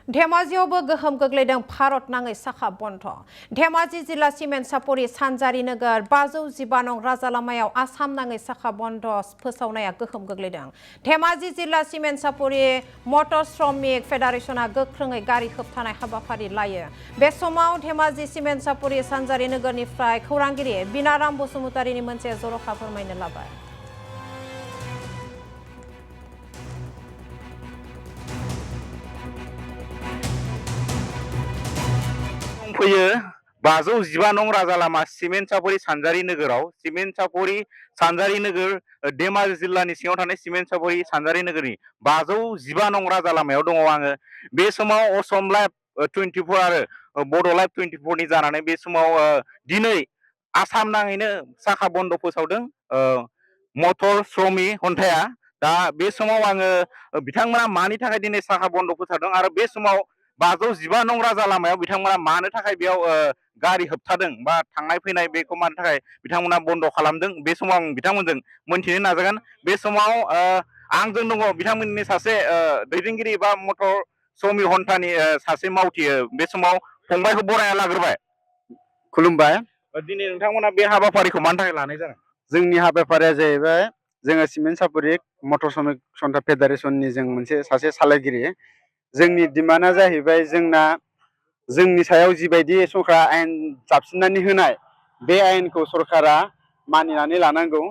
धेमाजियावबो गोहोम गोग्लैदों भारत नाङै साखा बन्ध। धेमाजि जिल्ला सिमेन्ट सापरि सानजारि नोगोर 515 नं राजा लामायाव आसाम नाङै साखा बन्ध फोसावनाया गोहोम गोग्लैदों। धेमाजि जिल्ला सिमेन्ट सापरि मटर श्रमिक फेडारेसनआ गोख्रोङै गारि होबथानाय हाबाफारि लायो। बे समाव धेमाजि सिमेन्ट सापरि सानजारि नोगोरनिफ्राय खौरांगिरि बिनाराम बसुमतारीनि मोनसे जर'खा फोरमायनो लाबाय। फैयो 515 नं राजा लामा सिमेन्ट सापरि सानजारि नोगोराव सिमेन्ट सापरि सानजारि नोगोर धेमाजि जिल्लानि सिङाव थानाय सिमेन्ट सापरि सानजारि नोगोरनि 515 नं राजा लामायाव दङ आङो। बे समाव असम लाइभ 24 आरो बड' लाइभ 24 नि जानानै बे समाव दिनै आसाम नाङैनो साखा बन्द फोसावदों मटर श्रमिक हन्थाया। दा बे समाव आङो बिथांमोना मानि थाखाय दिनै साखा बन्द फोसावदों आरो बे समाव 515 नं राजा लामायाव बिथांमोना मानो थाखाय बेयाव गारि होबथादों बा थांनाय फैनाय बेखौ मानो थाखाय बिथांमोना बन्द खालामदों बे समाव आं बिथांमोनजों मोनथिनो नाजागोन। बे समाव आंजों दङ बिथांमोननि सासे दैदेनगिरि बा मटर श्रमिक हन्थानि सासे मावथि। बे समाव फंबायखौ बरायना लाग्रोबाय। खुलुमबाय। दिनै नोंथांमोना बे हाबाफारिखौ मानि थाखाय लानाय जादों? जोंनि हाबाफारिया जाहैबाय जोङो सिमेन्ट सापरि मटर श्रमिक सन्था फेडारेसननि जों मोनसे सासे सालायगिरि। जोंनि डिमान्डआ जाहैबाय जोंनि सायाव जिबायदि सरकारा आयेन जाबसिननानै होनाय बे आयेनखौ सरकारा मानिनानै लानांगौ।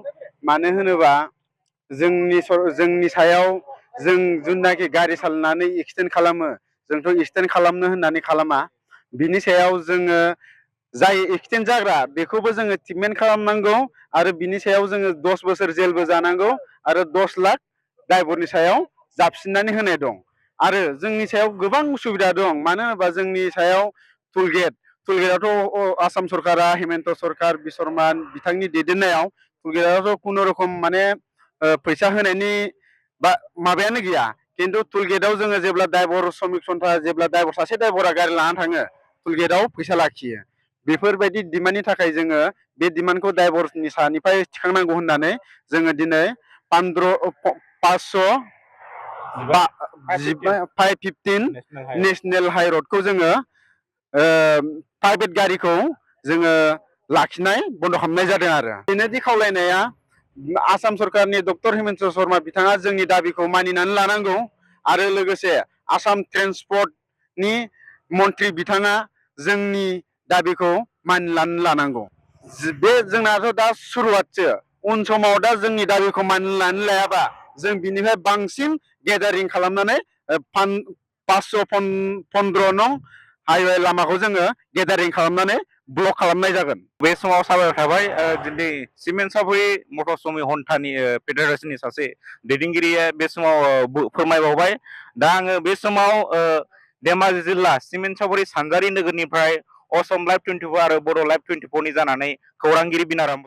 मानो होनोबा जोंनि सायाव जों जुनाखि गारि सालायनानै एक्सिडेन्ट खालामो जोंथ' एक्सिडेन्ट खालामनो होननानै खालामा। बिनि सायाव जोङो जाय एक्सिडेन्ट जाग्रा बेखौबो जोङो ट्रिटमेन्ट खालामनांगौ आरो बिनि सायाव जोङो 10 बोसोर जेलबो जानांगौ आरो 10 लाख ड्राइभारनि सायाव जाबसिननानै होनाय दं। आरो जोंनि सायाव गोबां उसुबिदा दं। मानो होनोबा जोंनि सायाव टुलगेटआथ' आसाम सरकारा हेमन्त सरकार बिसरमान बिथांनि दैदेननायाव टुलगेटआथ' खुनुरुखुम माने फैसा होनायनि बा माबायानो गैया। खिन्थु टुलगेटआव जोङो जेब्ला ड्राइभार श्रमिक सन्था जेब्ला सासे ड्राइभारा गारि लानानै थाङो टुलगेटआव फैसा लाखियो। बेफोरबायदि डिमान्डनि थाखाय जोङो बे डिमान्डखौ ड्राइभारनि सानिफ्राय थिखांनांगौ होननानै जोङो दिनै 515 नेशनेल हाइ रडखौ जोङो प्राइभेट गारिखौ जोङो लाखिनाय बन्द खालामनाय जादों। आरो बेनोदि खावलायनाया आसाम सरकारनि डक्टर हेमन्त शर्मा बिथाङा जोंनि दाबिखौ मानिनानै लानांगौ आरो लोगोसे आसाम ट्रेन्सपर्टनि मन्थ्रि बिथाङा जोंनि दाबिखौ मानिनानै लानांगौ। बे जोंनाथ' दा सुरुवातसो। उन समाव दा जोंनि दाबिखौ मानिनानै लायाबा जों बिनिफ्राय बांसिन गेदारिं खालामनानै 515 नं हाइवे लामाखौ जोङो गेदारिं खालामनानै ब्लक खालामनाय जागोन। बे समाव साबायखर थाबाय दिनै सिमेन्ट सापरि मटर श्रमिक हन्थानि फेडारेसननि सासे दैदेनगिरिया बे समाव फोरमायबावबाय। दा आङो बे समाव धेमाजि जिल्ला सिमेन्ट सापरि सानजारि नोगोरनिफ्राय असम लाइभ 24 आरो बड' लाइभ 24 नि जानानै खौरांगिरि बिनाराम